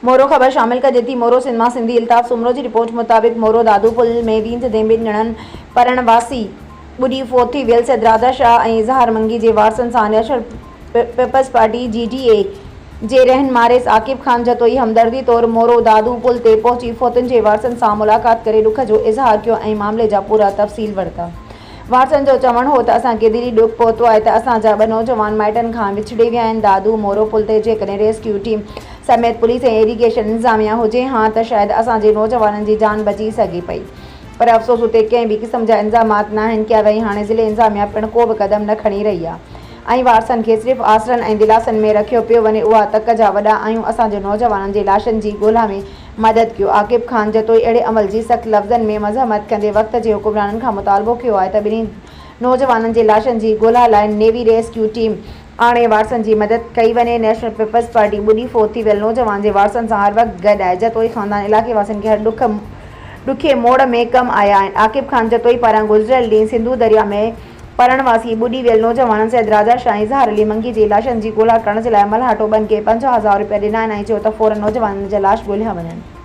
مورو خبر شامل ڪجي ٿي مورو سنڌ مان سنڌي الطاف سومرو جي رپورٽ مطابق مورو دادو پل ۾ وينجهندي ٻن ڄڻن پرڻ واسي ٻڏي فوت ٿي ويل سيد راجا شاهه ۽ اظهار منگي جي وارثن سان national peoples party G D A جي رهنما رئيس عاقب خان جتوئي همدردي طور مورو دادو پل تي پهچي فوتين جي وارثن سان ملاقات ڪري ڏک جو اظهار ڪيو ۽ معاملي جا پورا تفصيل ورتا. وارثن جو چوڻ هو ته اسان کي دلي ڏک پهتو آهي ته اسان جا ٻه نوجوان مائٽن کان وڇڙي ويا آهن، دادو مورو پل تي جيڪڏهن ريسڪيو ٽيم سميت پوليس ۽ ايريگيشن انتظاميا هجي هان ته شايد اسان جي نوجوانن جي جان بچي سگهي پئي پر افسوس اتي ڪنهن به قسم جا انتظامات ناهن ڪيا ويا ۽ هاڻي ضلعي انتظاميا پڻ ڪو به قدم نه کڻي رهي آهي ۽ وارثن کي صرف آسرن ۽ دلاسن ۾ رکيو پيو وڃي اها تڪ جا وڏا آهيون اسان جي نوجوانن جي لاشن جي ڳولا ۾ مدد ڪيو. عاقب خان جتوئي اهڙي عمل جي سخت لفظن ۾ مذمت ڪندي وقت جي حڪمرانن کان مطالبو ڪيو آهي ته ٻنهي نوجوانن جي لاشن جي ڳولا لاء نيوي ريسڪيو ٽيم آڻي وارثن جي مدد ڪئي وڃي. نيشنل پيپلز پارٽي ٻڏي فوت ٿي ويل نوجوان جي وارثن سان هر وقت گڏ آهي. جتوئي خاندان علائقي واسين کي هر ڏک ڏکي موڙ ۾ ڪم آيا آهن. عاقب خان جتوئي پاران گذريل ڏينهن سنڌو درياء ۾ پرڻ واسي ٻڏي ويل نوجوانن سيد راجا شاهه ۽ اظهار علي منگي جي لاشن جي ڳولا ڪرڻ جي لاء ملهاٽو ٻن کي 50,000 رپيا ڏنا آهن ۽ چيو ته فورن نوجوانن جا لاش ڳولهيا وڃن.